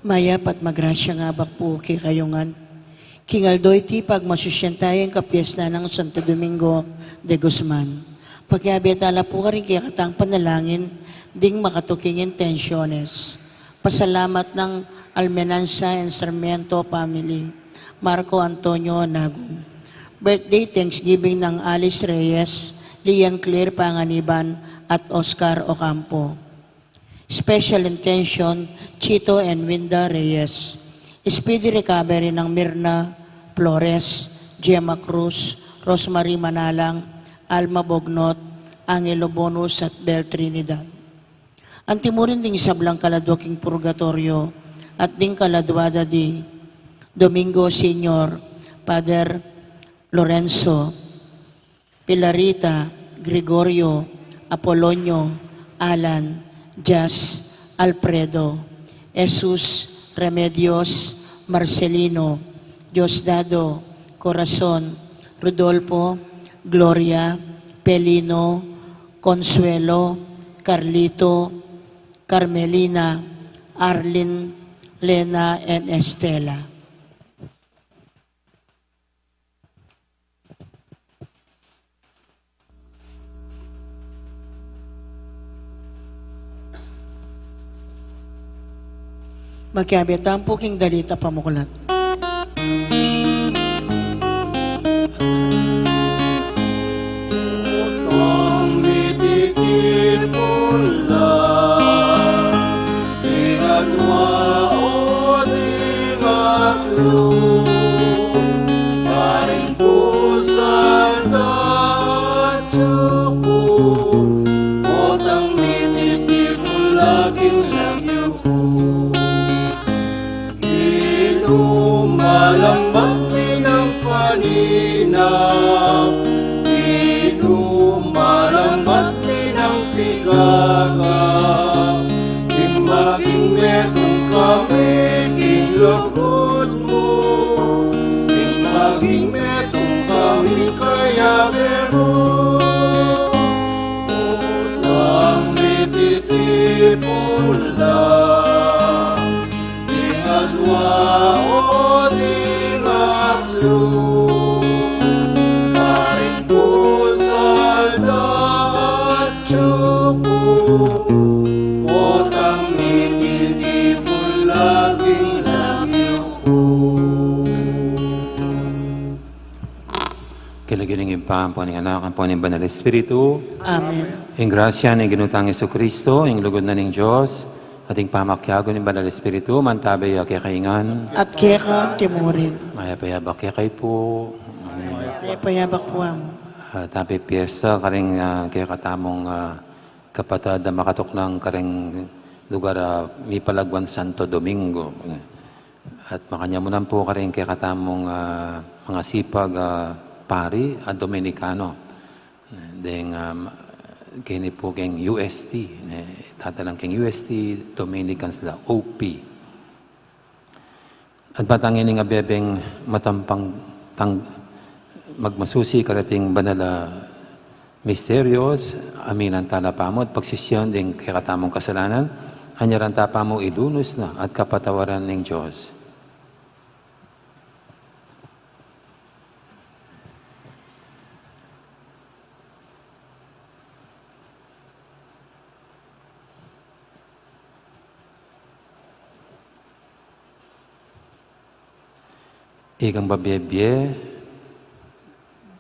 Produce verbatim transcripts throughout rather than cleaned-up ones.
Mayap at magrasyang abak pu kekayu ngan. King aldo iti pagmasusyan taya ing kapiestan nang Santo Domingo de Guzman. Pakiabe tala pu karing kekatang panalangin ding makatuking intensyones. Pasalamat nang Almenanza and Sarmiento family, Marco Antonio Nagum. Birthday thanksgiving nang Alice Reyes, Lian Claire Panganiban, at Oscar Ocampo. Special intention, Chito and Winda Reyes. Speedy recovery nang Mirna Flores, Gemma Cruz, Rosemary Manalang, Alma Bognot, Angelo Bonus, at Bel Trinidad. Anti mu rin ding sablang kaladua king purgatoryo at ding kaladua da di Domingo Senior, Father Lorenzo, Pilarita, Gregorio, Apolonio, Alan, Jas, Alfredo, Jesus, Remedios, Marcelino, Diosdado, Corazon, Rodolfo, Gloria, Pelino, Consuelo, Carlito, Carmelina, Arlene, Lena, and Estela. Makiabe tamu pu king dalit a pamuklat. Utang mititipun la, ding adua o ding atlu, karing pusal da at suku, utang mititipun la king lagyu ku. Ginu, malambat mi nang panina, Ginu, malambat mi nang pigaga, ing maging metung kami king lugud mu, ing maging metung kami king kayabe mu. Utang mititipun la, ding adua o ding atlu, karing pusal da at suku, utang mititipun la king lagyu ku. King lagyu ning Ibpa, ampo ning Anak, ampo ning Banal Espiritu. Amen. Ing grasya ning Ginu tang Jesucristo, ing lugud na ning Dios, at ing pamakiabe ning Banal Espiritu, mantabe ya kekayu ngan. At keka mu rin. Mayap a abak kekayu pu. Amen. Mayap a abak pu, Among. Ah, tabi piesta karing, ah, kekatamung, ah, kapatad a makatuknang karing lugar a mipalagwan Santo Domingo. At makanyan mu naman pu karing kekatamung, ah, mangasipag, ah, pari a Dominikano. Deng, ah, keni pu keng U S T, ne, tatalang keng U S T, Dominicans da, O P. At batang ining abebeng matampang tang-, magmasusi karating banal a misterios, aminan tala pamu at pagsisian ding kekatamung kasalanan, anyaran ta pamu ilunus na at kapatawaran ning Dios. Ikang babie-bie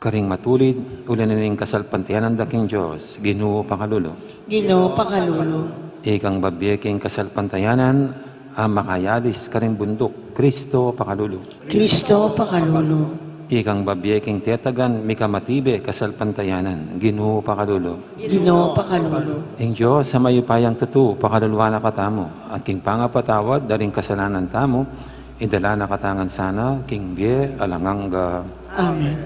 karing matulid, uli na ning kasalpantayanan da king Dios, Ginu pakalulu. Ginu pakalulu. Ikang babie king kasalpantayanan, a makayalis karing bunduk, Kristo pakalulu. Kristo pakalulu. Ikang babie king tetagan, mikamatibe kasalpantayanan, Ginu pakalulu. Ginu pakalulu. Ing Dios a mayupayang tutu, pakaluluan na katamu, at king pangapatawad da ring kasalanan tamu, idala na katamu ngan sana king bie alang angga. Amen.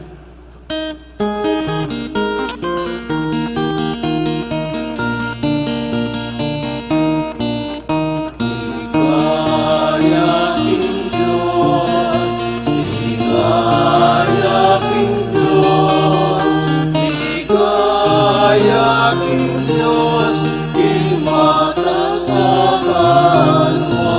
Ligaya king Dios, ligaya king Dios, ligaya king Dios, king mataas a banua.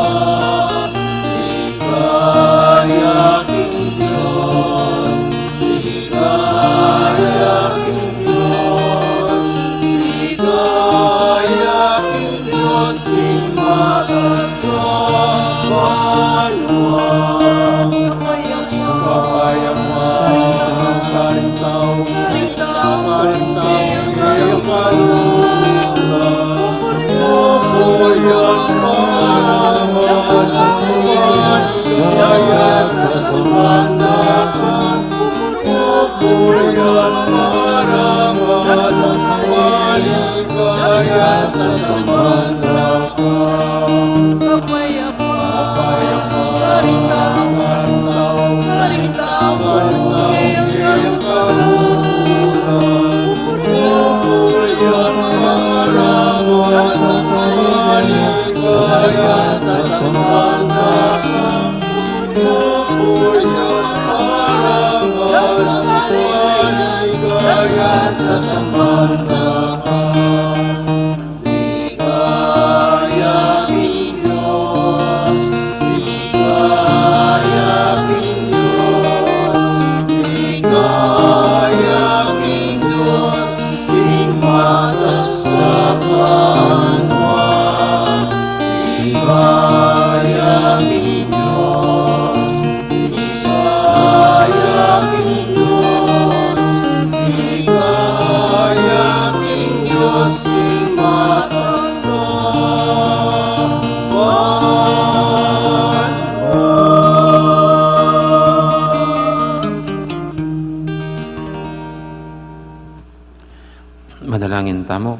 Manalangin tamu.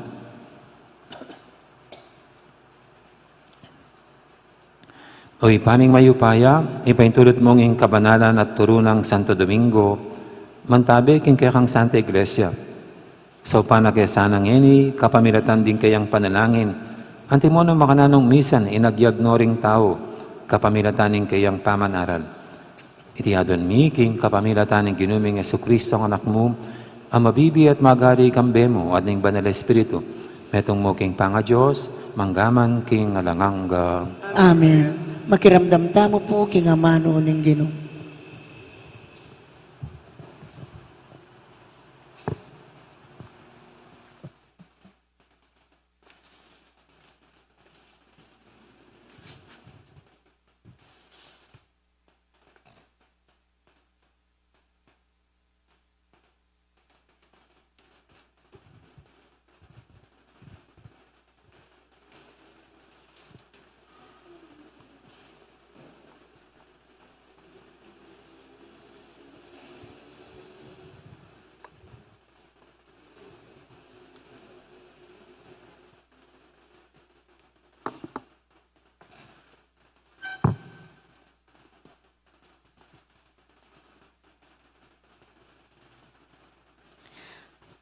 O Ibpa ming mayupaya, ipaintulud mung ing kabanalan at turu nang Santo Domingo, mantabe king kekang Santa Iglesia. Saupan na ke sana ngeni, kapamilatan ding keyang panalangin, antimo nung makananung misan inagyag no ring tau, kapamilatan ning keyang pamanaral. Iti adwan mi king kapamilatan ning Ginu ming Jesucristo, Anak mu, a mabibie at magari kambe mu at ning Banal Espiritu, metung mu king pangaDios, mangga man king alang angga. Amen. Makiramdam tamu pu king amanu ning Ginu.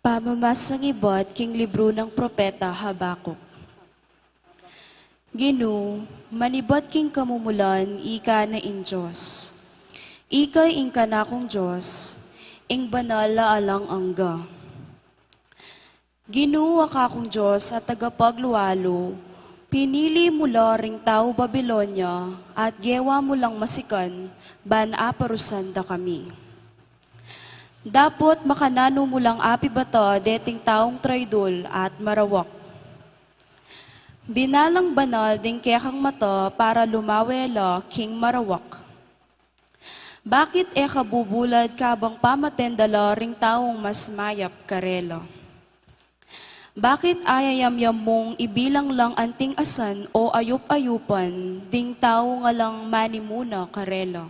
Pamamasang ibat king libru nang propeta Habacuc. Ginu, manibat king kamumulan ika na ing Dios. Ika ing kanakung Dios, ing banal a alang angga. Ginu, a kakung Dios a tagapaglualu, pinili mu la ring tau Babilonia at gewa mu lang masikan ban aparusan da kami. Dapot makananu mu lang apibata deting taung traidul at marawak. Binalang banal ding kekang mata para lumawe la king marawak. Bakit e ka bubulad kabang pamaten da la ring taung mas mayap karela? Bakit ayayamyam mung ibilang lang anting asan o ayup-ayupan ding tau nga lang manimuna karela?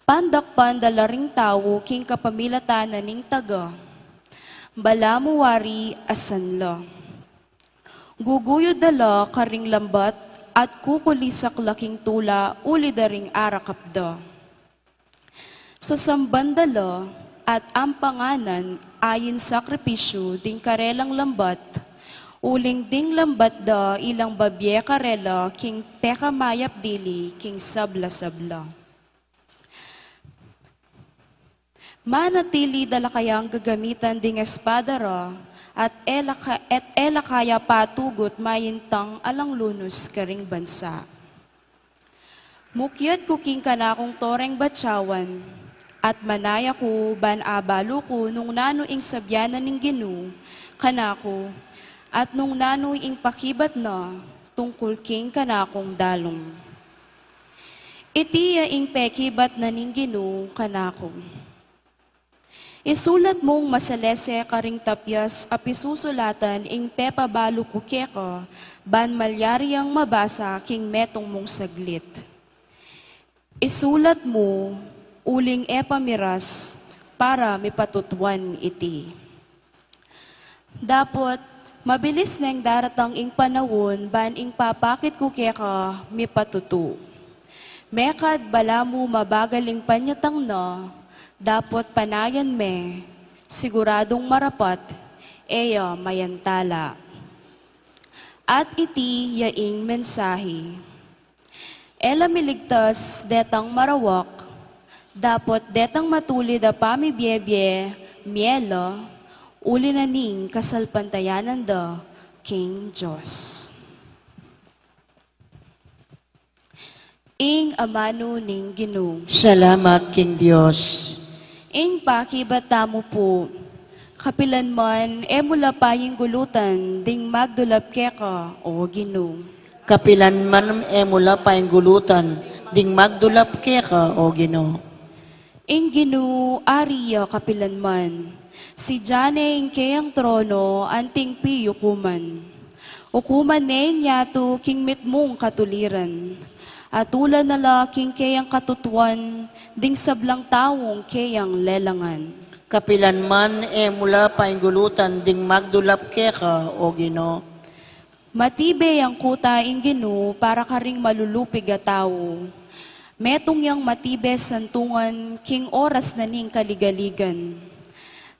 Pandakpan da la ring tau king kapamilatan na ning taga, balamu wari asan la. Guguyud da la karing lambat at kukulisak la king tula uli da ring arakap da. Sasamban da la at ampanganan ain sakripisyu ding karelang lambat, uling ding lambat da ilang babie karela king pekamayap dili king sabla-sabla. Manatili da la kayang gagamitan ding espada ra, at e la ka-, at e la kaya patugut maintang alang lunus karing bansa. Mukyat ku king kanakung toreng batyawan, at manaya ku ban abalu ku nung nanu ing sabyan na ning Ginu kanaku, at nung nanu ing pakibat na tungkul king kanakung dalung. Iti ya ing pekibat na ning Ginu kanaku. Isulat mung masalese karing tapyas a pisusulatan ing pepabalu ku keka, ban malyari yang mabasa king metung mung saglit. Isulat mu, uling e pa miras, para mipatutuan iti. Dapot mabilis neng daratang ing panaun ban ing papakit ku keka mipatutu. Mekad balamu mabagal ing panyatang na, dapot panayan me, siguradung marapat, e ya mayantala. At iti ya ing mensahe. E la miligtas detang marawak, dapot detang matulid a pamibiebie, mie la, uli na ning kasalpantayanan da king Dios. Ing amanu ning Ginu. Salamat king Dios. Ing pakibat tamu pu. Kapilan man e mu la painggulutan ding magdulap keka, o Ginu. Kapilan man e mu la painggulutan ding magdulap keka, o Ginu. Ing Ginu ari ya kapilan man. Sidya ne ing keyang trono anting piyukuman. Ukuman ne ing yatu king mitmung katuliran. Atulan na la king keyang katutuan ding sablang taung keyang lelangan. Kapilan man e mu la painggulutan ding magdulap keka, o Ginu. Matibe yang kuta ing Ginu para karing malulupig a tau. Metung yang matibe santungan king oras na ning kaligaligan.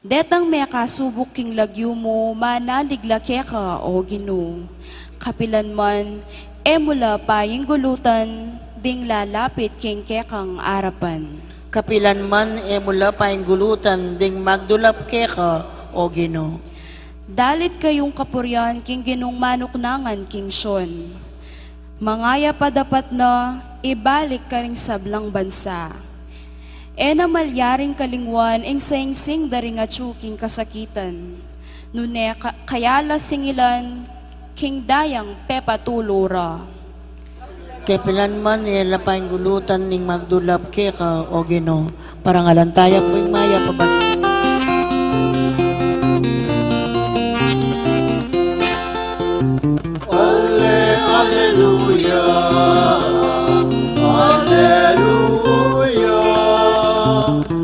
Detang mekasubuk king lagyu mu, manalig la keka, o Ginu. Kapilan man e mu la painggulutan ding lalapit king kekang arapan. Kapilan man e mu la painggulutan ding magdulap keka, o Ginu. Dalit kayung kapurian king Ginung manuknangan king Sion. Mangayap a dapat na ibalik karing sablang bansa. E na malyaring kalingwan ing saingsing da ring atyu king kasakitan. Nune ka-, kaya la singilan king dayang pepatulo ra. Kapilan man e la painggulutan ning magdulap keka, o Ginu. Parangalan taya pu ing mayap a balita. Alle, alleluia, alleluia,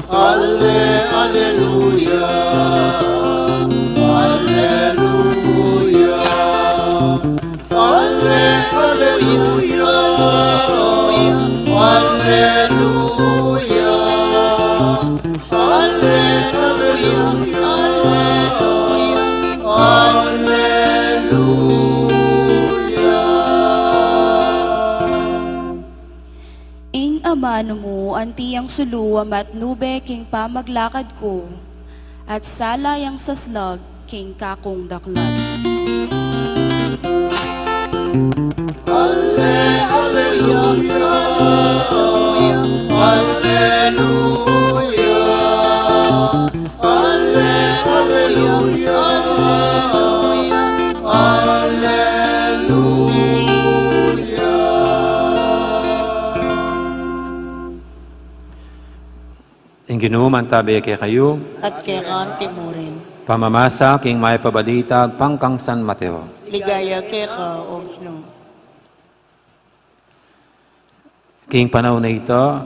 alle, alleluia, alleluia. Alle, alleluia, alleluia, alle, alleluia, alleluia. Ing amanu mu anti yang sulu a matnube king pamaglakad ku, at sala yang saslag king kakung daklat. Alle, alleluia, alleluia, alle, alleluia, alleluia. Ing Ginu mantabe kekayu. At keka anti mu rin. Pamamasa king mayap a balita agpang kang San Mateo. Ligaya keka, o Ginu. King panaun a ita,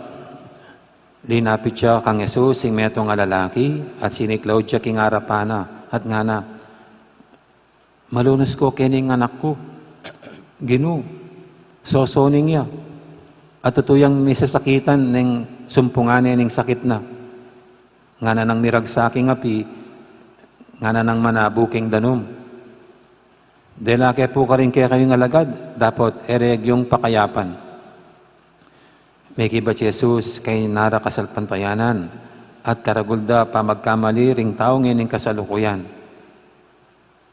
linapit ya kang Jesus ing metung a lalaki, at siniklaud ya king arapan na, at ngana, "Malunus ko keni ing anak ku, Ginu, sosoning ya, at tutu yang misasakitan neng sumpungan ne ning sakit na. Ngana nang miragsak ing api, ngana nang manabu king danum. Dela ke pu karin kekayung alagad, dapot e re agyung pakayapan." Mekibat i Jesus king nara kasalpantayanan, at karagul da pamagkamali ring taung ini ning kasalukuyan.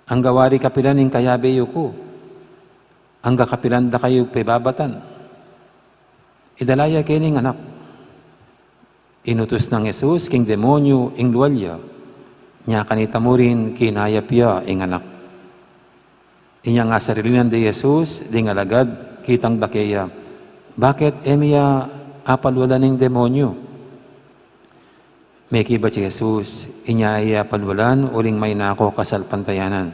Angga wari kapilan ing kayabe yu ku? Angga kapilan da kayu pibabatan? Idala ya keni ing anak. Inutus nang Jesus king demonyu ing lual ya, nya kanita mu rin kinayap ya ing anak. Inya ngasarilinan de Jesus ding alagad, kitang da keya, "Bakit e mi ya apalwalan ing demonyu?" Mekibat i Jesus, "Inya e ya apalwalan uling maina ko kasalpantayanan.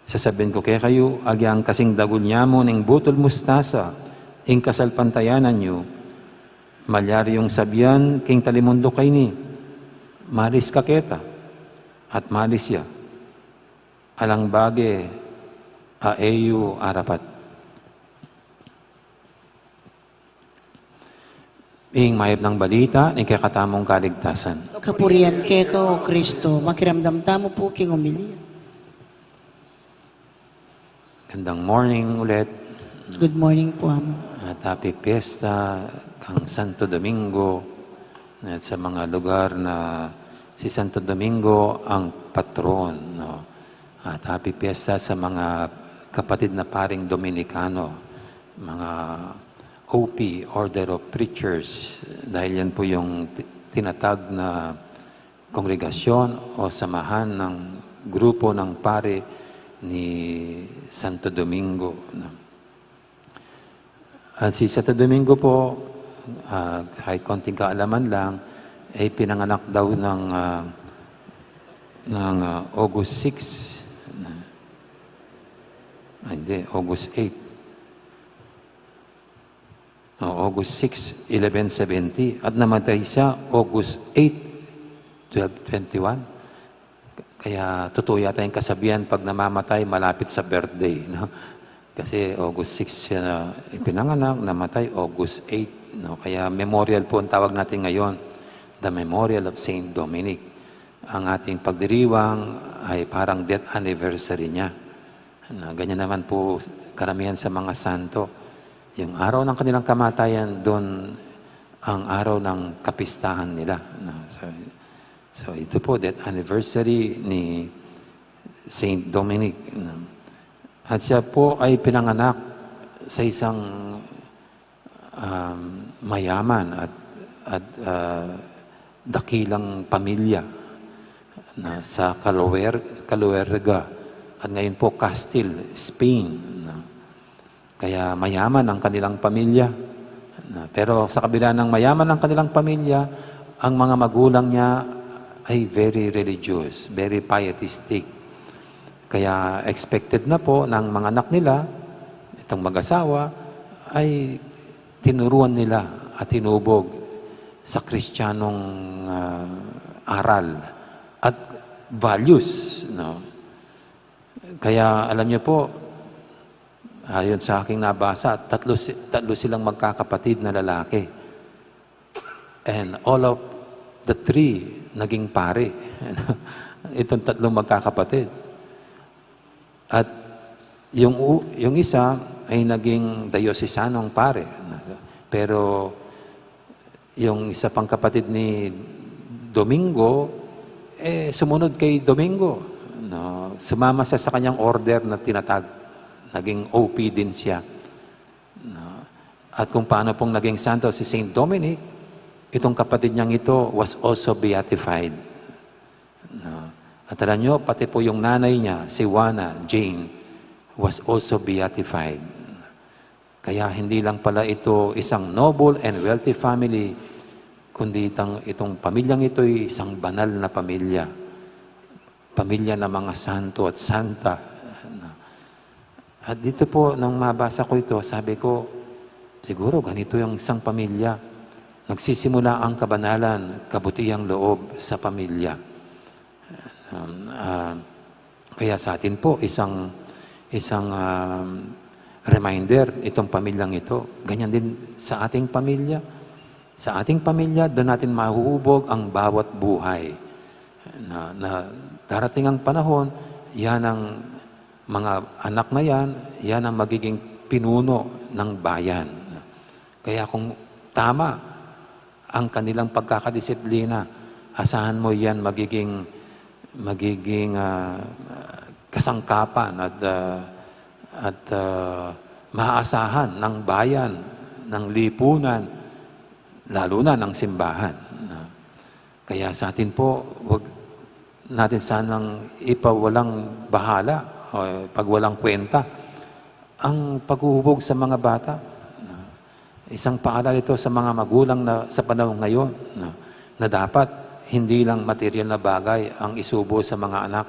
Sasabian ku kekayu, agyang kasing dagul nyamu ning butul mustasa ing kasalpantayanan yu, malyari yung sabian king talimunduk a ini, Malis ka keta, at malis ya. Alang bage a e yu arapat. Ing mayap nang balita ning kekatamung kaligtasan. Kapurian keka, O Kristo. Makiramdam tamu pu king omilya. Gandang morning ulit. Good morning pu, Among. At happy fiesta kang Santo Domingo. At sa mga lugar na si Santo Domingo ang patron, no? At happy fiesta sa mga kapatid na paring Dominikano, mga O P, Order of Preachers, dahil yan po yung ti-, tinatag na kongregasyon o samahan ng grupo ng pari ni Santo Domingo, no? At si Santo Domingo po, ah, kahit konting kaalaman lang, ay pinanganak daw ng, ah, ng, ah, August six. Ah, hindi, August eight. O, August six, eleven seventy. At namatay siya August eight, twelve twenty-one. Kaya totoo yata yung kasabihan, pag namamatay, malapit sa birthday, no? Kasi August six siya na ipinanganak, namatay August eight, no? Kaya memorial po ang tawag natin ngayon, the Memorial of Saint Dominic. Ang ating pagdiriwang ay parang death anniversary niya. Na ganyan naman po karamihan sa mga santo. Yung araw ng kanilang kamatayan, doon ang araw ng kapistahan nila. No? So, so, ito po, death anniversary ni Saint Dominic. No? At siya po ay pinanganak sa isang, um, mayaman at, at, ah, dakilang pamilya na sa Caluer-, Caluerga at ngayon po Castile, Spain. No? Kaya mayaman ang kanilang pamilya. Na, pero sa kabila ng mayaman ang kanilang pamilya, ang mga magulang niya ay very religious, very pietistic. Kaya expected na po ng mga anak nila, itong mag-asawa, ay tinuruan nila at tinubog sa Kristiyanong, ah, aral at values, no? Kaya alam niyo po, ayon sa aking nabasa, tatlo si-, tatlo silang magkakapatid na lalaki. And all of the three naging pari. Itong tatlong magkakapatid. At yung u-, yung isa ay naging diocesanong pari. Pero yung isa pang kapatid ni Domingo, eh, sumunod kay Domingo, no? Sumama siya sa kanyang order na tinatag. Naging O P din siya, no? At kung paano pong naging santo si Saint Dominic, itong kapatid niyang ito was also beatified. No? At alam niyo, pati po yung nanay niya, si Juana Jane, was also beatified. Kaya hindi lang pala ito isang noble and wealthy family, kundi itang, itong pamilyang ito ay isang banal na pamilya. Pamilya ng mga santo at santa. At dito po, nang mabasa ko ito, sabi ko, "Siguro ganito yung isang pamilya. Nagsisimula ang kabanalan, kabutihang loob sa pamilya." Um, ah, kaya sa atin po, isang, isang, um, reminder itong pamilyang ito. Ganyan din sa ating pamilya. Sa ating pamilya, doon natin mahuhubog ang bawat buhay. Na, na darating ang panahon, yan ang mga anak na yan, yan ang magiging pinuno ng bayan. Kaya kung tama ang kanilang pagkakadisiplina, asahan mo yan magiging, magiging, ah, kasangkapan at, ah, at, ah, maaasahan ng bayan, ng lipunan, lalo na ng simbahan. Kaya sa atin po, wag natin sanang ipawalang bahala o pagwalang kwenta ang paghuhubog sa mga bata. Isang paalala ito sa mga magulang na sa panahon ngayon, no, na dapat hindi lang material na bagay ang isubo sa mga anak.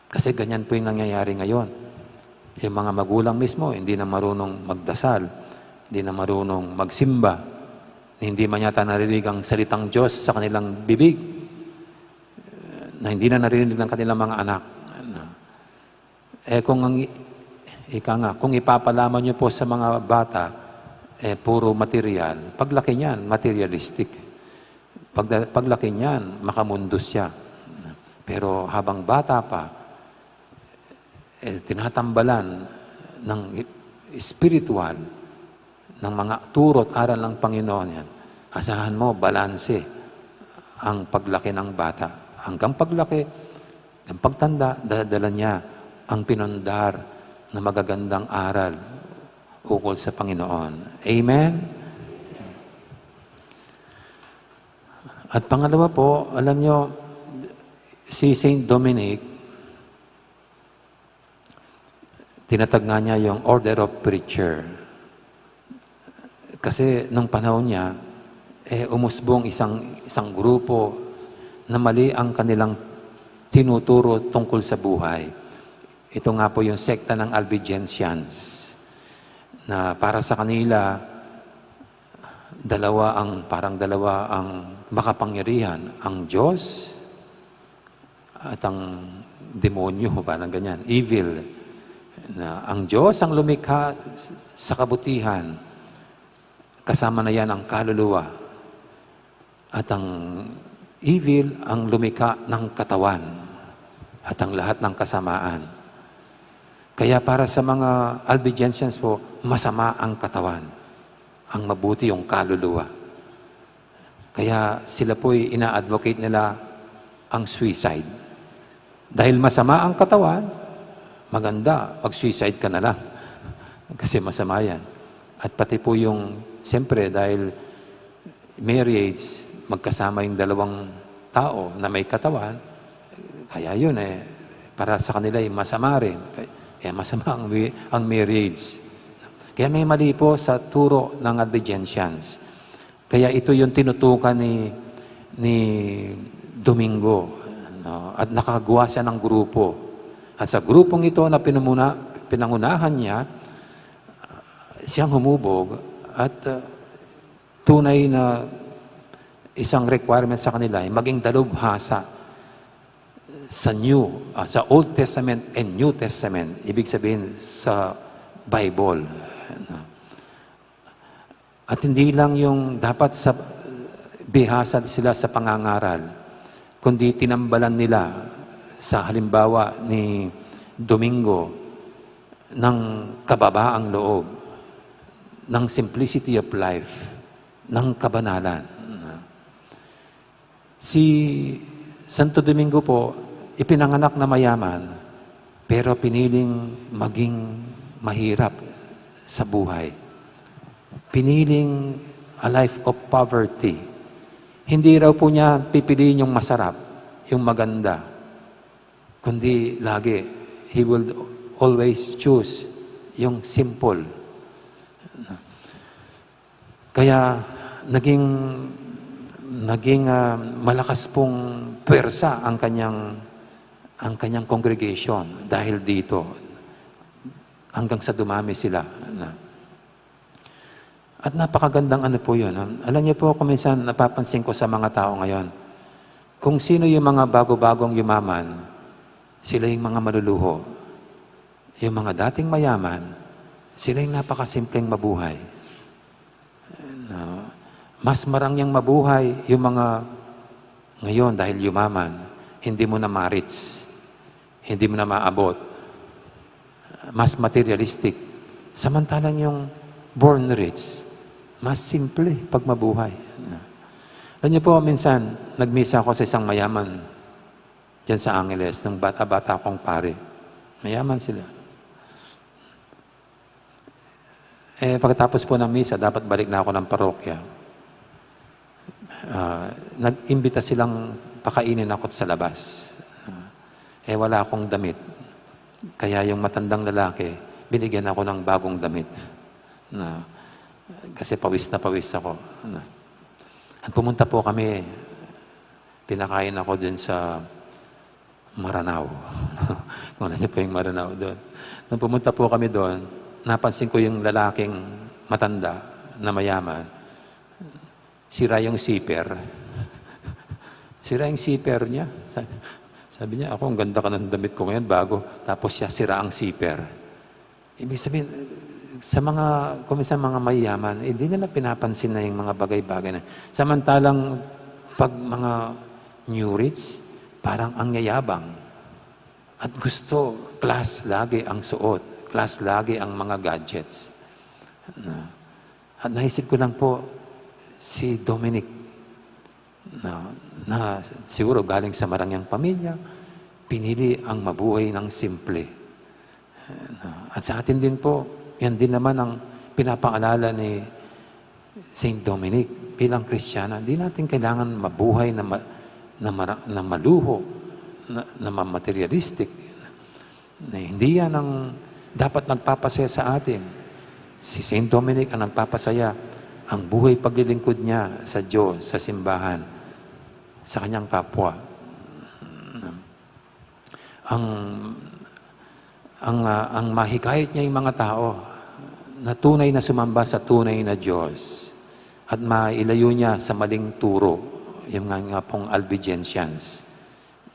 Kasi ganyan po yung nangyayari ngayon. Yung mga magulang mismo, hindi na marunong magdasal, hindi na marunong magsimba, hindi man yata naririnig ang salitang Diyos sa kanilang bibig. na hindi na naririnig ng kanilang mga anak. Na, eh, kung ang i-, ika nga, kung ipapalaman niyo po sa mga bata, eh, puro material, paglaki niyan, materialistic. Pag-, paglaki niyan, makamundo siya. Pero habang bata pa, eh, tinatambalan ng espiritual, ng mga turo at aral ng Panginoon yan. Asahan mo, balanse ang paglaki ng bata. Hanggang paglaki, ang pagtanda, dadala niya ang pinundar na magagandang aral ukol sa Panginoon. Amen? At pangalawa po, alam nyo, si Saint Dominic, tinatag nga niya yung Order of Preacher. Kasi nung panahon niya, eh, umusbong isang, isang grupo na mali ang kanilang tinuturo tungkol sa buhay. Ito nga po yung sekta ng Albigensians, na para sa kanila, dalawa ang, parang dalawa ang makapangyarihan, ang Diyos at ang demonyo, parang ganyan, evil. Na ang Diyos ang lumikha sa kabutihan, kasama na yan ang kaluluwa. At ang evil ang lumikha ng katawan at ang lahat ng kasamaan. Kaya para sa mga Albigensians po, masama ang katawan. Ang mabuti yung kaluluwa. Kaya sila po'y ina-advocate nila ang suicide. Dahil masama ang katawan, maganda, mag-suicide ka na lang. Kasi masama yan. At pati po yung, siyempre, dahil marriage, magkasama yung dalawang tao na may katawan, kaya yun eh, para sa kanila ay masama rin. Kaya masama ang, wi-, ang marriage. Kaya may mali po sa turo ng Albigensians. Kaya ito yung tinutukan ni, ni Domingo, no? At nakagawa siya ng grupo. At sa grupong ito na pinamuna-, pinangunahan niya, siyang humubog at, uh, tunay na isang requirement sa kanila ay maging dalubhasa sa New, ah, sa Old Testament and New Testament, ibig sabihin sa Bible. At hindi lang yung dapat sa, bihasa sila sa pangangaral, kundi tinambalan nila sa halimbawa ni Domingo ng kababaang loob, ng simplicity of life, ng kabanalan. Si Santo Domingo po, ipinanganak na mayaman, pero piniling maging mahirap sa buhay. Piniling a life of poverty. Hindi raw po niya pipiliin yung masarap, yung maganda, kundi lagi, he will always choose yung simple. Kaya naging, naging, ah, malakas pong pwersa ang kanyang, ang kanyang congregation dahil dito. Hanggang sa dumami sila. Na, at napakagandang ano po yun, ah. Alam niyo po, kung minsan napapansin ko sa mga tao ngayon, kung sino yung mga bago-bagong yumaman, sila yung mga maluluho. Yung mga dating mayaman, sila yung napakasimpleng mabuhay. No? Mas marangyang mabuhay yung mga ngayon dahil yumaman, hindi mo na ma-reach, hindi mo na maabot. Mas materialistic. Samantalang yung born rich, mas simple pag mabuhay. Alam niyo po, minsan, nagmisa ako sa isang mayaman diyan sa Angeles, nung bata-bata akong pari. Mayaman sila. Eh, pagkatapos po ng misa, dapat balik na ako ng parokya. Ah, nag-imbita silang pakainin ako sa labas. Ah, eh, wala akong damit. Kaya yung matandang lalaki, binigyan ako ng bagong damit. Na, kasi pawis na pawis ako. Na, at pumunta po kami, pinakain ako dun sa Maranao. Kung alam niyo po yung Maranao doon. Nung pumunta po kami doon, napansin ko yung lalaking matanda na mayaman. Sira yung zipper. Sira yung zipper niya. Sabi, Sabi niya, "Ako, ang ganda ka ng damit ko ngayon, bago." Tapos siya, sira ang zipper. Ibig sabihin, sa mga, kung minsan mga mayaman, eh, di nila pinapansin na yung mga bagay-bagay na. Samantalang pag mga new rich, parang ang yayabang. At gusto, class lagi ang suot, class lagi ang mga gadgets. Na, at naisip ko lang po, si Dominic, na, na siguro galing sa marangyang pamilya, pinili ang mabuhay ng simple. Na, at sa atin din po, yan din naman ang pinapaalala ni Saint Dominic bilang Kristiyana. Hindi natin kailangan mabuhay na, ma-, na, mara-, na maluho, na, na ma-materialistic. Na hindi yan ang dapat nagpapasaya sa atin. Si Saint Dominic ang nagpapasaya, ang buhay paglilingkod niya sa Diyos, sa simbahan, sa kanyang kapwa. Ang, ang, ah, ang mahikayat niya yung mga tao na tunay na sumamba sa tunay na Diyos at mailayo niya sa maling turo, yung nga, nga pong Albigensians,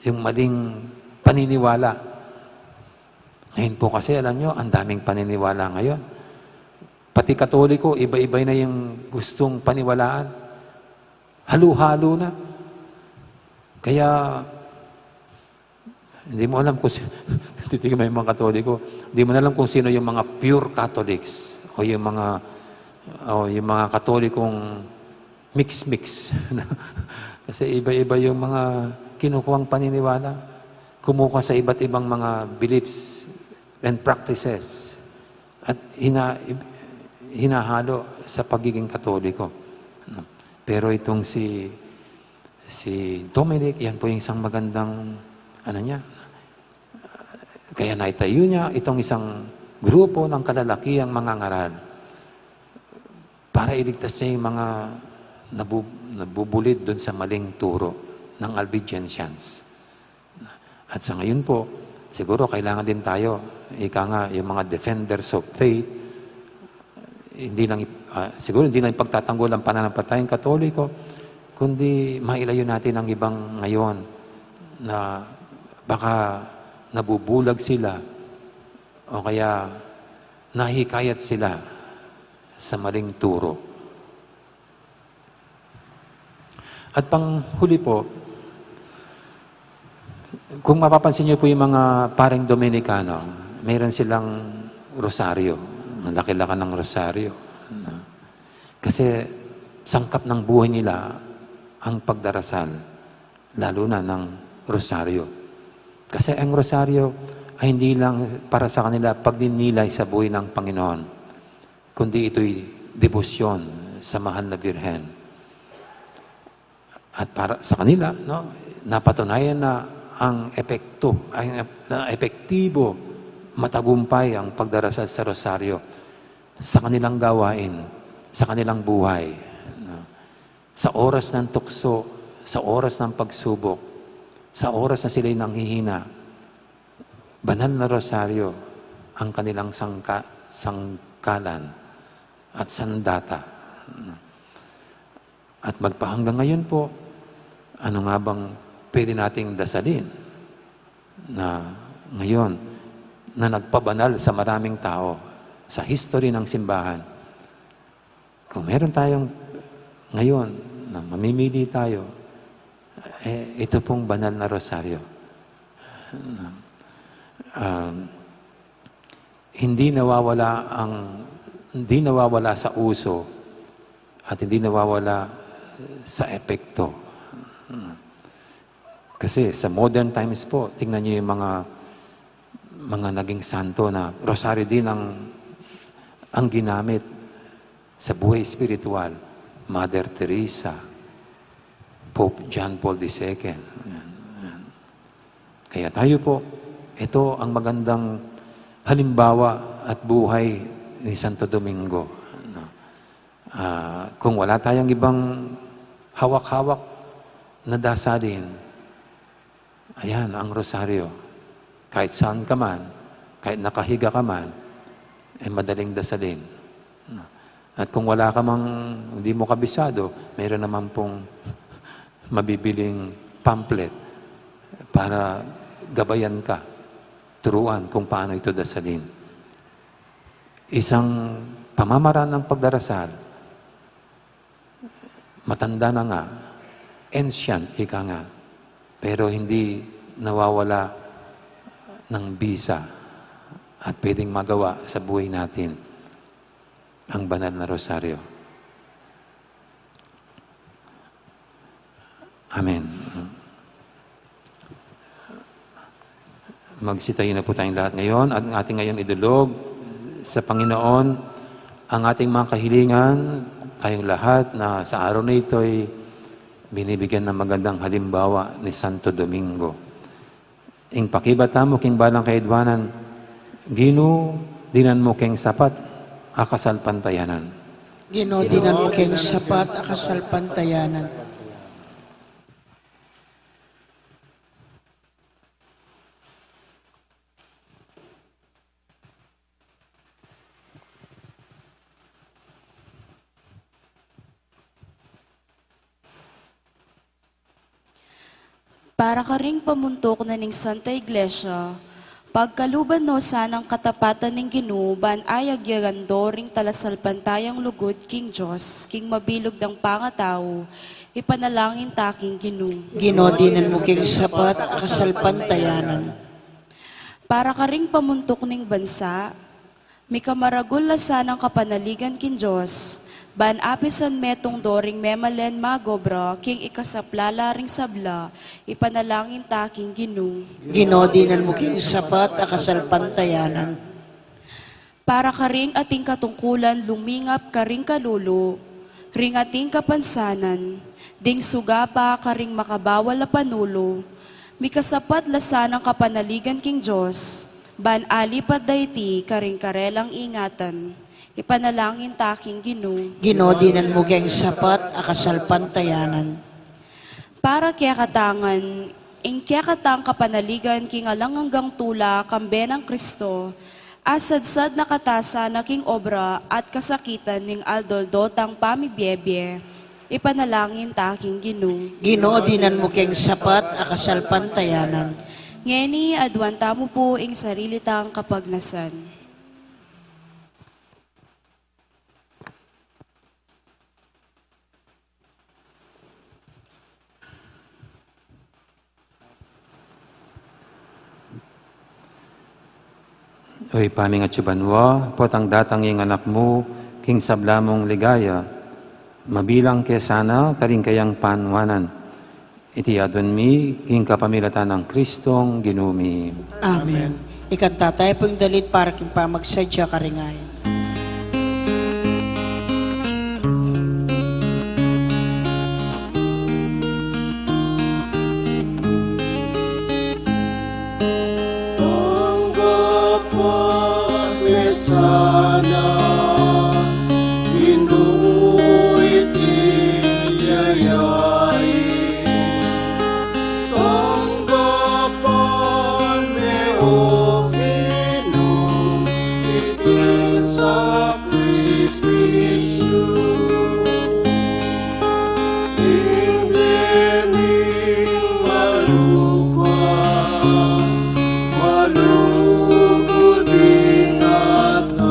yung maling paniniwala. Ngayon po kasi, alam nyo, ang daming paniniwala ngayon. Pati Katoliko, iba-iba na yung gustong paniwalaan. Halo-halo na. Kaya, hindi mo alam kung si-, titigan mo yung mga Katoliko, hindi mo na alam kung sino yung mga pure Catholics o yung mga, o yung mga Katolikong mix-mix. Kasi iba-iba yung mga kinukuhang paniniwala. Kumukuha sa iba't ibang mga beliefs and practices. At hina-, hinahalo sa pagiging Katoliko. Pero itong si, si Dominic, yan po yung isang magandang, ano niya, kaya naitayo niya itong isang grupo ng kalalakiang mangangaral para iligtas niya yung mga nabu-, nabubulid dun sa maling turo ng Albigensians. At sa ngayon po, siguro kailangan din tayo, ika nga, yung mga defenders of faith, hindi lang ip-, ah, siguro hindi lang ipagtatanggol ang pananampalatayang Katoliko, kundi mailayo natin ang ibang ngayon na baka nabubulag sila o kaya nahikayat sila sa maling turo. At panghuli po, kung mapapansin niyo po yung mga pareng Dominikano, mayroon silang rosaryo. Malaki-laki ng rosaryo. Kasi sangkap ng buhay nila ang pagdarasal, lalo na ng rosaryo. Kasi ang rosaryo ay hindi lang para sa kanila pagninilay sa buhay ng Panginoon, kundi ito'y debosyon sa mahal na Birhen. At para sa kanila, no, napatunayan na ang epekto, ang ep-, na epektibo, matagumpay ang pagdarasal sa rosaryo sa kanilang gawain, sa kanilang buhay, no? Sa oras ng tukso, sa oras ng pagsubok, sa oras na sila'y nanghihina, banal na rosaryo ang kanilang sangka-, sangkalan at sandata. At magpahanggang ngayon po, ano nga bang pwede nating dasalin na ngayon na nagpabanal sa maraming tao sa history ng simbahan? Kung meron tayong ngayon na mamimili tayo, eh, ito pong banal na rosaryo. Um, hindi nawawala ang, hindi nawawala sa uso at hindi nawawala sa epekto. Kasi sa modern times po, tingnan niyo yung mga, mga naging santo na rosaryo din ang, ang ginamit sa buhay espiritual. Mother Teresa, Pope John Paul the Second. Ayan, ayan. Kaya tayo po, ito ang magandang halimbawa at buhay ni Santo Domingo. Ano? Ah, kung wala tayong ibang hawak-hawak na dasalin, ayan, ang rosaryo. Kahit saan ka man, kahit nakahiga ka man, eh, madaling dasalin. At kung wala ka mang, hindi mo kabisado, mayroon naman pong mabibiling pamphlet. para gabayan ka, turuan kung paano ito dasalin. Isang pamamaraan ng pagdarasal, matanda na nga, ancient, ika nga, pero hindi nawawala ng bisa at pwedeng magawa sa buhay natin, ang banal na rosaryo. Amen. Magsitayo na po tayong lahat ngayon at ang ating ngayon idulog sa Panginoon ang ating mga kahilingan, tayong lahat na sa araw na ito ay binibigyan ng magandang halimbawa ni Santo Domingo. Ing pakibat tamu king balang kaidwanan, Ginu, dinan mu keng sapat a kasalpantayanan. Ginu, dinan mu keng sapat a kasalpantayanan. Para karing pamuntuk na ning Santa Iglesia, pagkaluban no sanang katapatan ning Ginu, ban ayagyagan do ring talasalpantayang lugud king Dios, king mabilug dang pangatau, ipanalangin ta king Ginu. Ginu, dinan mu king sapat a kasalpantayanan. Para karing pamuntuk ning bansa, mikamaragul la sanang kapanaligan king Dios, ban apisan metung do ring memalen magobra king ikasapla la ring sabla, ipanalangin ta king Ginu. Ginu, dinan mu king sapat a kasalpantayanan. Para karing ating katungkulan lumingap karing kalulu, ring ating kapansanan, ding suga pa karing makabawal a panulu, mikasapat la sanang kapanaligan king Dios, ban alipat da iti karing karelang ingatan. Ipanalangin ta king Ginu. Ginu, dinan mu keng sapat a kasalpantayanan. Para kekatang ngan, ing kekatang kapanaligan king alang anggang tula kambe nang Kristo, asadsad na kata sana king obra at kasakitan ning aldo-aldo tang pamibiebie, ipanalangin ta king Ginu. Ginu, dinan mu keng sapat a kasalpantayanan. Ngeni, aduan tamu pu ing sarili tang kapagnasan. O Ibpa mi, atsu ka banua, potang datang ing Anak mu king sabla mung ligaya, mabilang ke sana karing kayang panuanan. Iti aduan mi king kapamilatan nang Kristong Ginu mi. Amen. Ikanta tamu pu ing dalit para king pamagsadya karing ain. Tanggapan me sana, Ginu, iti yayain. Tanggapan me, O Ginu, iti sakripisyu. Ing bie ming malupa, malugud ing atas.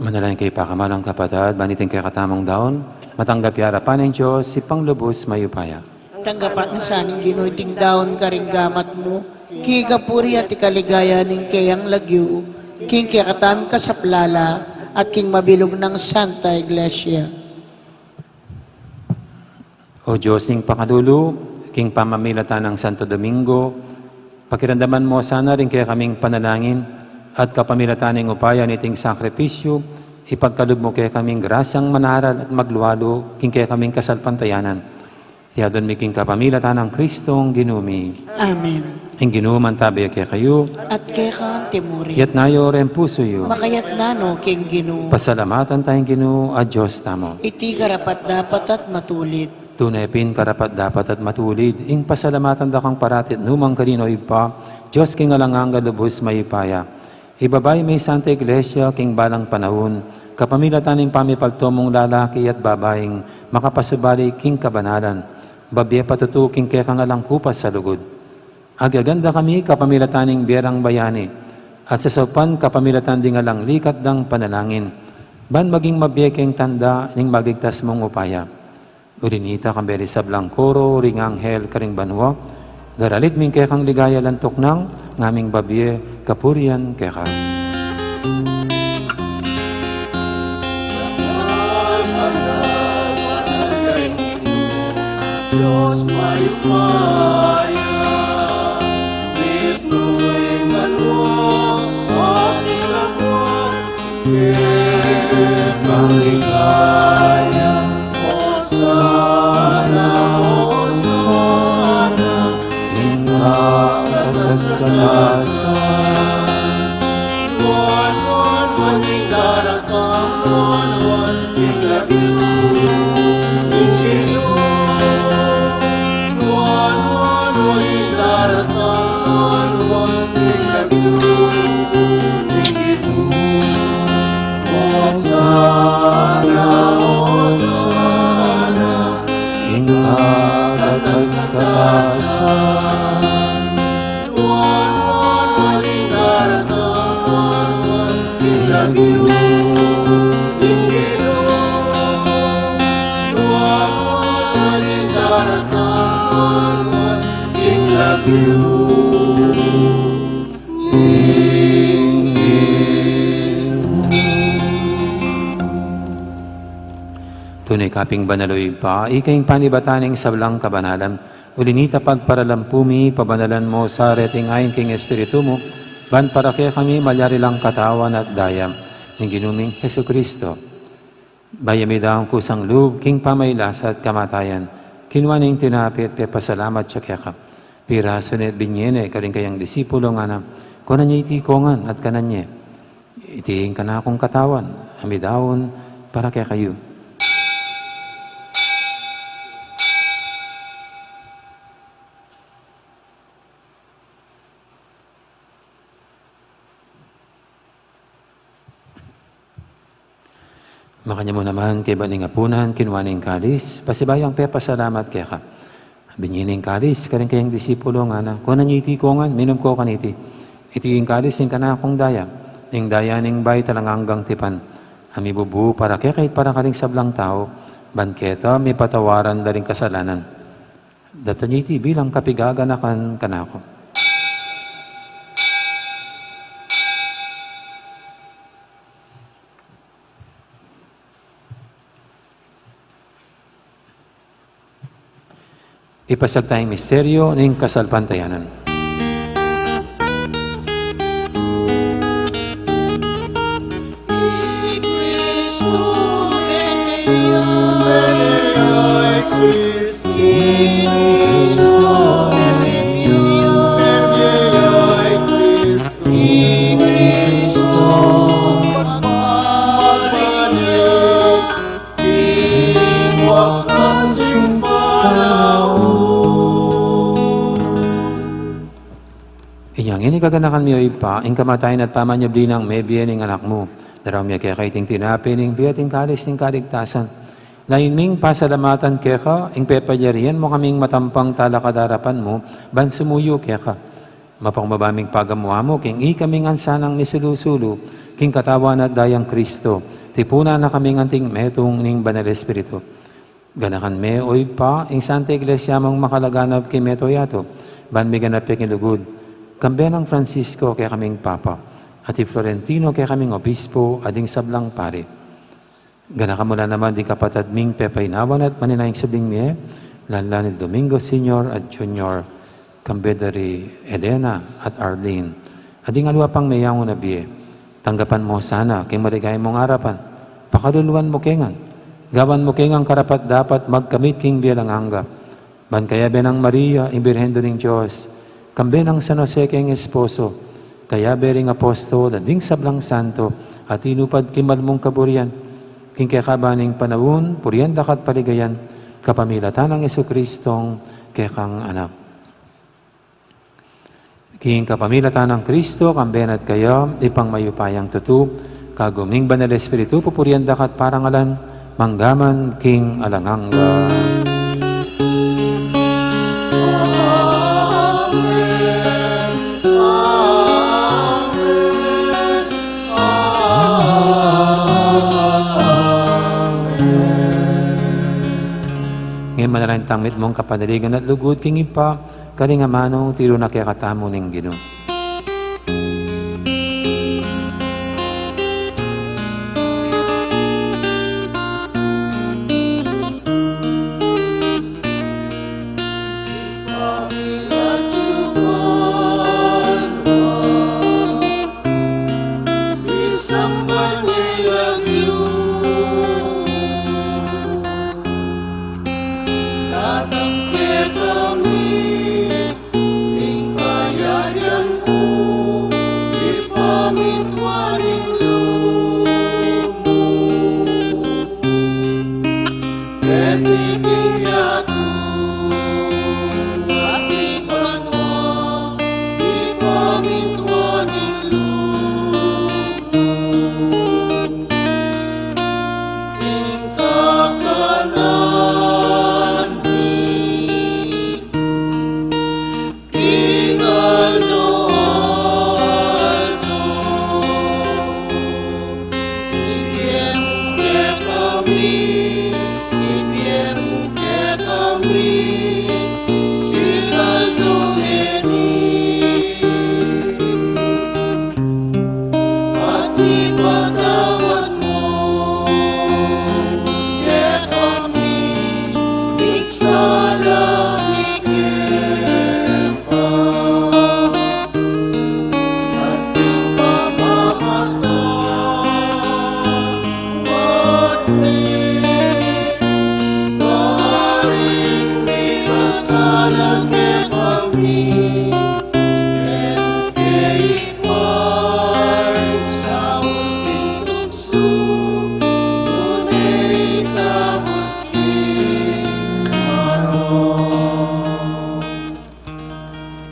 Manalangin kayu, pakamalan kung kapatad, ban iting kekatamung daun matanggap ya arapan ning Dios, Ibpang lubus mayupaya. Tanggapan na sa ning Ginu iting daun karing gamat mu, king kapurian at ikaligaya ning keyang lagyu, king kekatamung kasaplalan, at king mabilug nang Santa Iglesia. O Dios ning pakalulu, king pamamilatan nang Santo Domingo, pakiramdaman mu sana ring kekaming panalangin, at kapamilatan ning upaya niting sakripisyu, ipagkalub mu kekaming grasyang manaral at maglualu king kekaming kasalpantayanan. Iti adwan mi king kapamilatan nang Kristong Ginu mi. Amen. Ing Ginu mantabi ya kekayu. At keka antimurin. Iyatas yu ring pusu yu. Makayatas no king Ginu. Pasalamatan taya ing Ginu a Dios tamu. Iti karapat-dapat at matulid. Tune pin karapat-dapat at matulid ing pasalamatan da kang parati at nu man karin, o Ibpa, Dios king alang angga, lubus mayupaya. Ibaba mu ing Santa Iglesia king balang panaun, kapamilatan ning pamipalto mung lalaki at babaing makapasubali king kabanalan, babie patutu king kekang alang kupas a lugud. Agyagan da kami kapamilatan ning bie rang bayani, at sasaupan kapamilatan ding alang likat dang panalangin, ban maging mabie keng tanda ning maligtas mung upaya. Uli nita, kambe ring sablang koro ring anghel karing banua, daralit mi ing kekang ligaya, lantuk nang ngaming babie kapurian keka. Dios mayupaya, mitmu ing banua at ing lagyu, ing ligaya. Hosana, Hosana, ing kakatas-katasan. Nuan, nuan, nuan ing daratang, nuan, nuan ing lagyu ning Ginu. Nuan, nuan, nuan ing daratang, nuan, nuan ing lagyu ning Ginu. Hosana, Hosana, ing kakatas-katasan. Nuan, nuan, nuan ing daratang, nuan, nuan ing lagyu ning Ginu. Nuan, nuan, nuan ing daratang, nuan, nuan ing lagyu ning Ginu. Tune ka pin banal, o Ibpa, ika ing panibatan ning sablang kabanalan. Uli nita, pagparalampu mi, pabanalan mu sa reting ain king Espiritu mu, ban para kekami malyari lang katawan at daya ning Ginu ming Jesucristo. Bayu ya midaun kusang lub king pamagkasakit at kamatayan, kinua ne ing tinape at pepasalamat ya keka. Pirasu ne at binie ne karing kayang disipulo, ngana, kunan ye iti kongan at kanan ye. Iti ing kanakung katawan a midaun para kekayu. Makanyan mu naman, kaybat ning apunan, kinua ne ing kalis, pasibayu yang pepasalamat keka. Binie ne ing kalis karing kayang disipulo, ngana, kunan ye iti kongan, minum kayu kaniti. Iti ing kalis ning kanakung daya, ing daya ning bayu at alang anggang tipan, a mibubu para kekayu at para karing sablang tau, ban keta mipatawaran da ring kasalanan. Daptan ye iti bilang kapaganakan kanaku. Ipasiag taya ing misteryu ning kasalpantayanan. Inya ngeni, kaganakan mi, o Ibpa, ing kamatayan at pamanyubli nang mebie ning Anak mu. Daraun mi keka iting tinape ning bie at ing kalis ning kaligtasan. Layun ming pasalamatan keka ing pepalyarian mu kaming matampang talakad king arapan mu, ban sumuyu keka. Mapakumbaba ming pagamu-amu king ikaming ansanang misulu-sulu king katawan at dayang Kristo, tipunan na kaming anting metung ning Banal Espiritu. Ganakan me, o Ibpa, ing Santa Iglesia mung makalaganap king mabilug a yatu, ban miganap ya king lugud, kambe nang Francisco kekaming Papa, at i Florentino kekaming Obispo, at ding sablang pari. Ganakan mu la naman ding kapatad ming pepaynawan at maninayang subling mie, lalung-lalu nang Domingo Senior at Junior, kambe da ri Elena at Arlene, at ding aliwa pang meyangu na bie. Tanggapan mu sana king maligaya mung arapan, pakaluluan mu kami ngan, gawan mu kaming karapat-dapat magkamit king bie alang angga. Ban kayabe nang Maria, ing Birhen Indu ning Dios, kambe nang San Jose keng esposo, kayabe ring apostol, at ding sablang santo, a tinupad king mal mung kaburian, king kekaban ning panaun, purian da ka at paligayan, kapamilatan nang Jesucristong kekang Anak. King kapamilatan nang Kristo, kambe na at kaya, Ibpang mayupayang tutu, kagum ning Banal Espiritu, pupurian da ka at parangalan, mangga man king alang angga. Ngeni manalangin tang mitmung kapanaligan at lugud king Ibpa, karing amanu, tiru na kekatamu ning Ginu.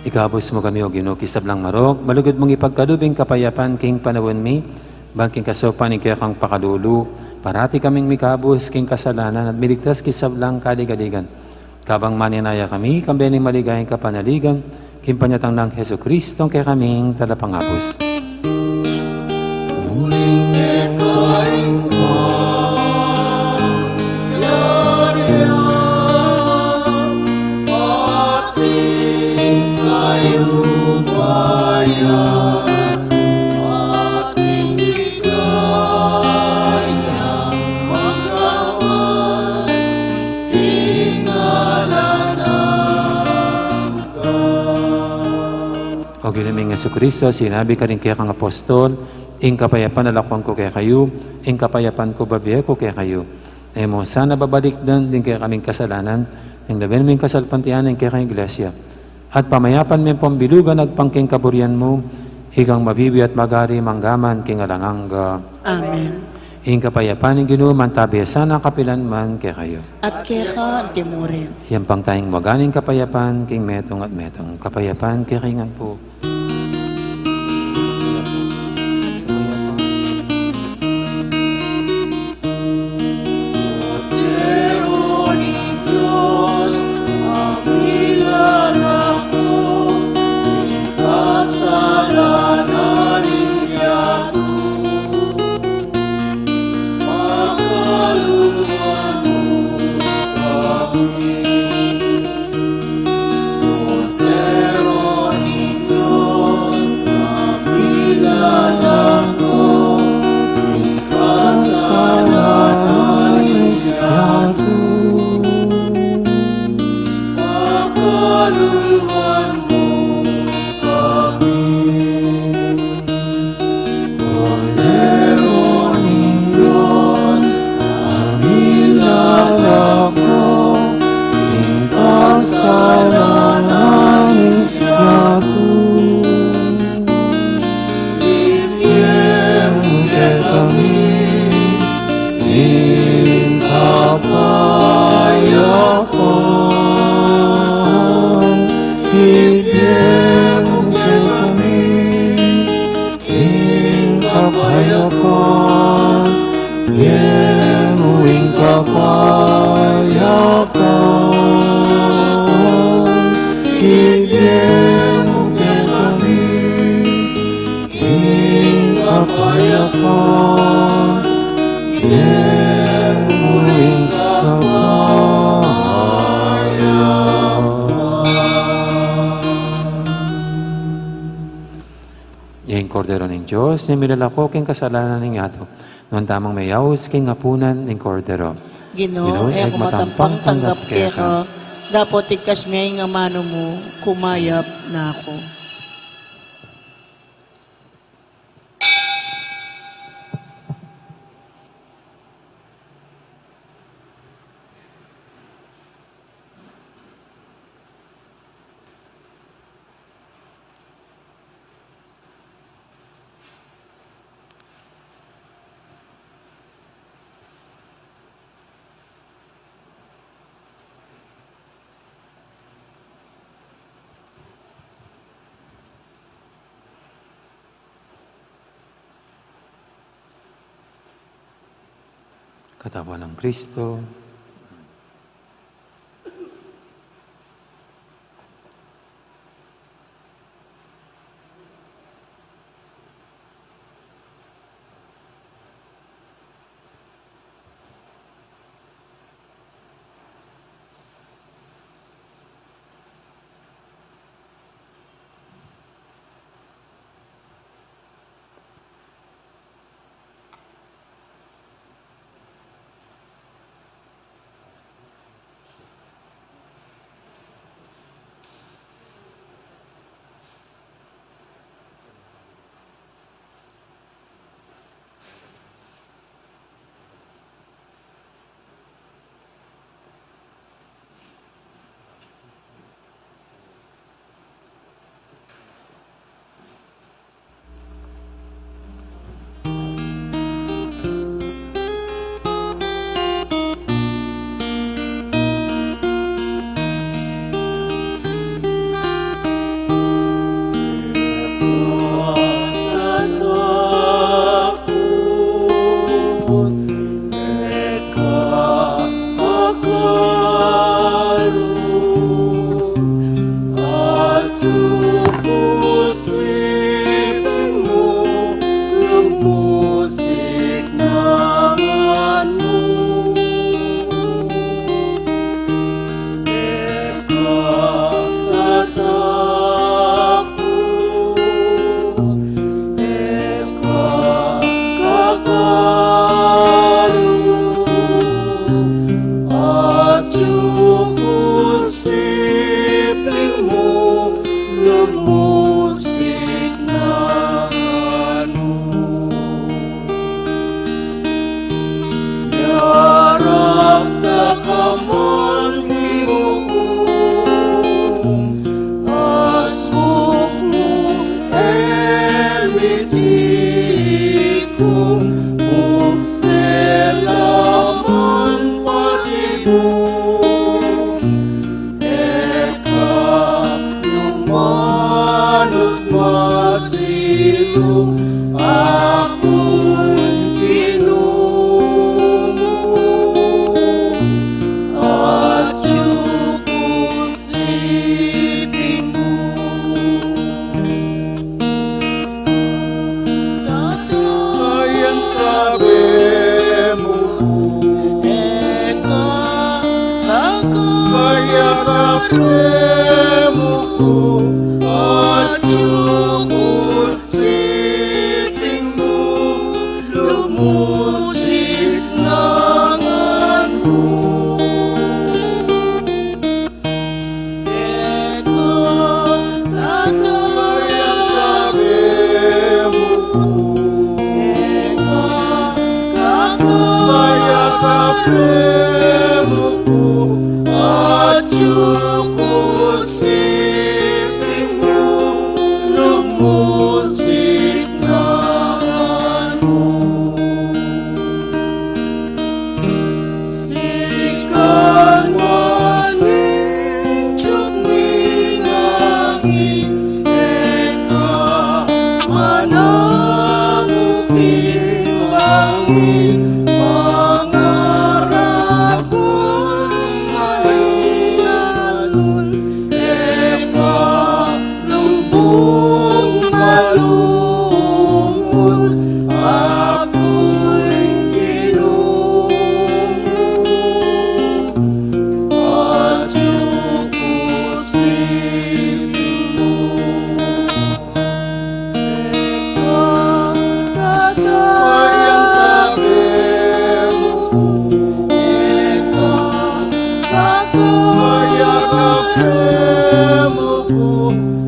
Ikabus mu kami, O Ginu, king sablang marok, malugud mung ipagkalub ing kapayapan king panaun mi, ban king kasaupan ning kekang pakalulu, parati kaming mikabus king kasalanan at miligtas king sablang kaligaligan. Kabang maninaya kami, kambe ning maligayang kapanaligan, king panyatang nang Jesucristo, kekaming Talapangabus. O Ginu ming Jesucristo, sinabi mu karing kekang apostol, ing kapayapan lakuan ku kekayu, ing kapayapan ku bibie ku kekayu. E mu sana babalikdan ding kekaming kasalanan, nune lawen mu ing kasalpantayanan ning kekang Iglesia. At pamayapan me ampong bilugan agpang king kaburian mu, ikang mabibie at magari mangga man king alang angga. Amen. Ing kapayapan ning Ginu mantabi ya sana kapilan man kekayu. At keka mu rin. Iyampang tayang magana ning kapayapan king metung at metung. Kapayapan kekayu ngan pu. Kordero ning Dios, a milalako king kasalanan ning yatu. Ibie mu kekami ing kapayapan. Ibie mu kekami ing kapayapan. Ibie mu ing kapayapan. Ibie mu kekami ing kapayapan, ibie mu ing kapayapan. Ing Kordero ning Dios, a milalako king kasalanan ning yatu. Nuan tamung meyaus king apunan ning Kordero. Ginu, Ginu, e ku matampang tanggap keka, dapot ikasmu ing amanu mu, kumayap na ku. Katawan nang Kristo.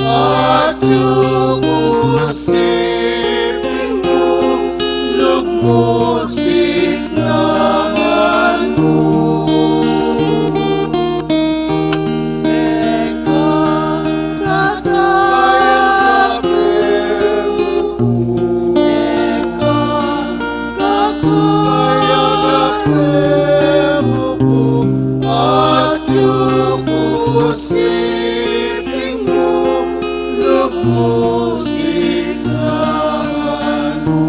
Atyu ku siping mu, lub mu siknangan mu. Eka, eka, eka, eka, eka, eka, atyu ku siping mu, lub mu siknangan mu.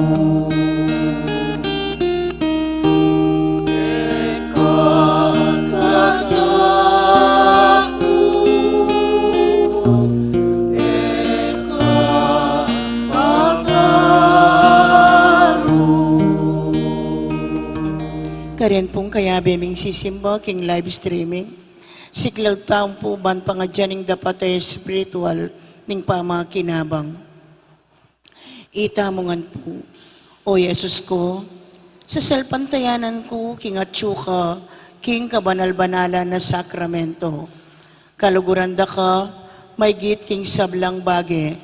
Eka anak ku, eka pakaru. Karin pung kayabe ming sisimba king live streaming, siklaud tamu pu ban pangadyan ing dapat a espiritual ning pamakinabang. Itamu ngan pu, O Jesus ku, sasalpantayanan ku king atyu ka king kabanal-banalan a sakramento. Kaluguran da ka maygit king sablang bage,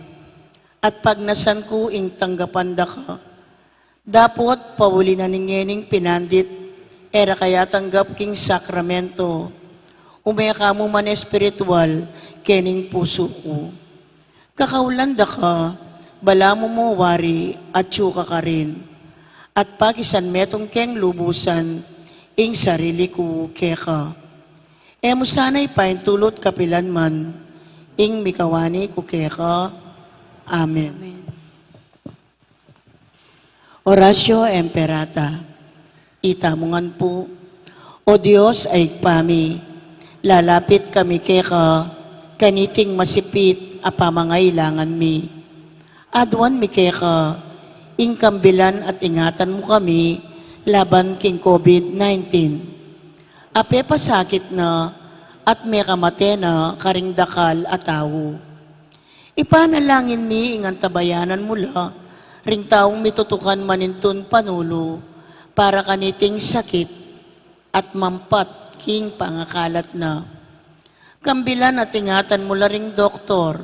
at pagnasan ku ing tanggapan da ka. Dapot pauli na ning ngening pinandit, e ra ka ya tanggap king sakramento, ume ka mu man espiritual kening pusu ku. Kakaulan da ka, balamu mu wari atyu ka karin, at pakisanmetung keng lubusan ing sarili ku keka. E mu sana ipaintulut kapilan man ing mikawani ku keka. Amen. Amen. Oratio Imperata. Itamu ngan pu, O Dios a Ibpa mi, lalapit kami keka kaniting masipit a pamangailangan mi. Aduan mi keka ing kambilan at ingatan mu kami laban king COVID nineteen. A pepasakit na at mekamate na karing dakal a tau. Ipanalangin mi ing antabayanan mu la ring taung mitutukan manintun panulu para kaniting sakit at mampat king pangakalat na. Kambilan at ingatan mu la ring doktor,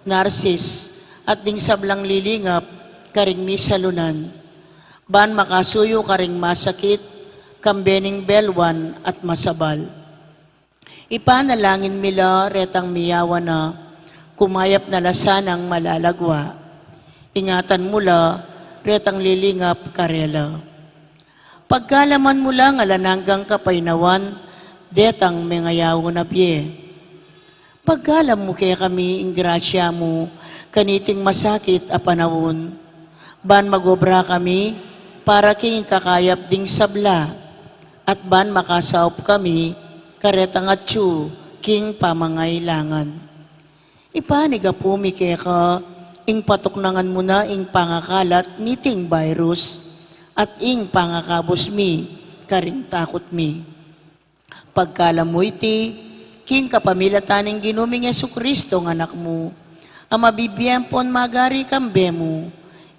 narsis, at ding sablang lilingap karing misalunan, ban makasuyu karing masakit, kambe ning belwan at masabal. Ipanalangin mi la retang miyawa na, kumayap na la sanang malagwa. Ingatan mu la retang lilingap karela. Pagkalam mu lang alang anggang kapaynawan detang mengayaun a bie. Pagkalam mu kekami ing grasya mu kaniting masakit a panaun, ban mag-obra kami para king ikakayap ding sabla, at ban makasaup kami karetang atyu king pamangailangan. Ipanigapu mi keka ing patuknangan mu na ing pangakalat niting virus at ing pangakabus mi karing takut mi. Pagkalam mu iti king kapamilatan ning Ginu ming Jesucristo a Anak mu, a mabibie ampon magari kambe mu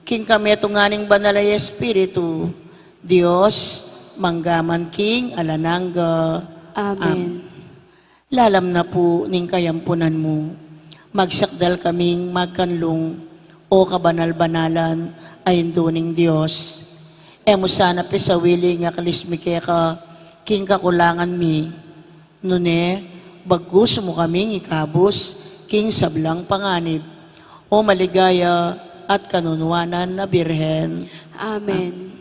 king kametungan ning Banal a Espiritu, Dios, mangga man king alang angga. Amen. Amen. Lalam na pu ning kayampunan mu, magsakdal kaming magkanlung, O kabanal-banalan a Indu ning Dios. E mu sana pisawili ing aklis mi keka king kakulangan mi, nune bagkus mu kaming ikabus king sablang panganib, O maligaya at kanunuanan a Birhen. Amen.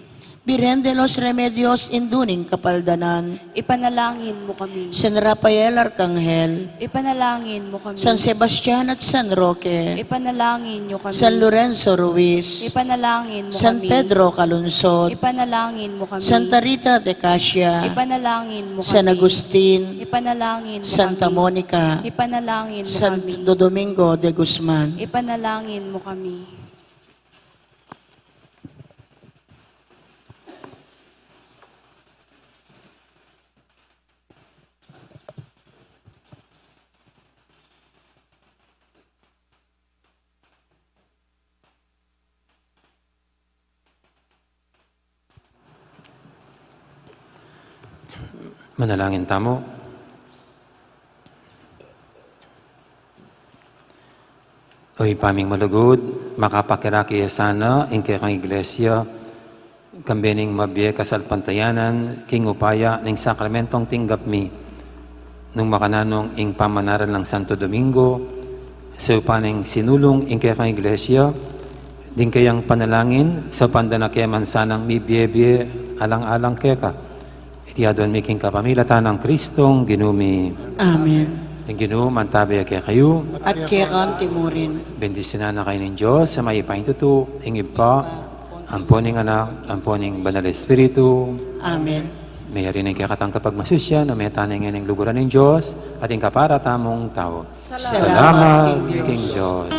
Birhen de los Remedios, Indu ning Kapaldanan. Ipanalangin mu kami. San Rafael Arkanghel. Ipanalangin mu kami. San Sebastian at San Roque. Ipanalangin mu kami. San Lorenzo Ruiz. Ipanalangin mu kami. San Pedro Calungsod. Ipanalangin mu kami. Santa Rita de Casia. Ipanalangin mu kami. San Agustin. Ipanalangin mu kami. Santa Monica. Ipanalangin mu kami. Santo Domingo de Guzman. Ipanalangin mu kami. Manalangin tamu. O Ibpa ming malugud, makapakirake ya sana ing kekang Iglesia, kambe ning mabie kasalpantayanan, king upaya ning sakramentong tinggap mi, nung makananu ing pamanaral nang Santo Domingo, saupan neng sinulung ing kekang Iglesia, ding kayang panalangin, saupan da na ke man sanang mibie-bie alang-alang keka. Iti aduan mi king kapamilatan nang Kristong Ginu mi. Amen. Ing Ginu mantabe ya kekayu. At keka mu rin. Bendisyunan na kayu ning Dios a mayupaya king tutu, ing Ibpa, ampo ning Anak, ampo ning Banal Espiritu. Amen. Meyari na ing kekatang kapagmasusyan, o meta na ing luguran ning Dios, at ing kapara tamung tau. Salamat king Dios.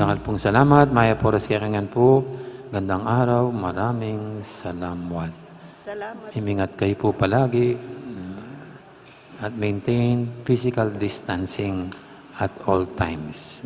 Dakal pung salamat, mayap a oras kekanyan pu. Gandang araw, maraming salamat. Salamat. Imingat kayu pu palagi, at maintain physical distancing at all times.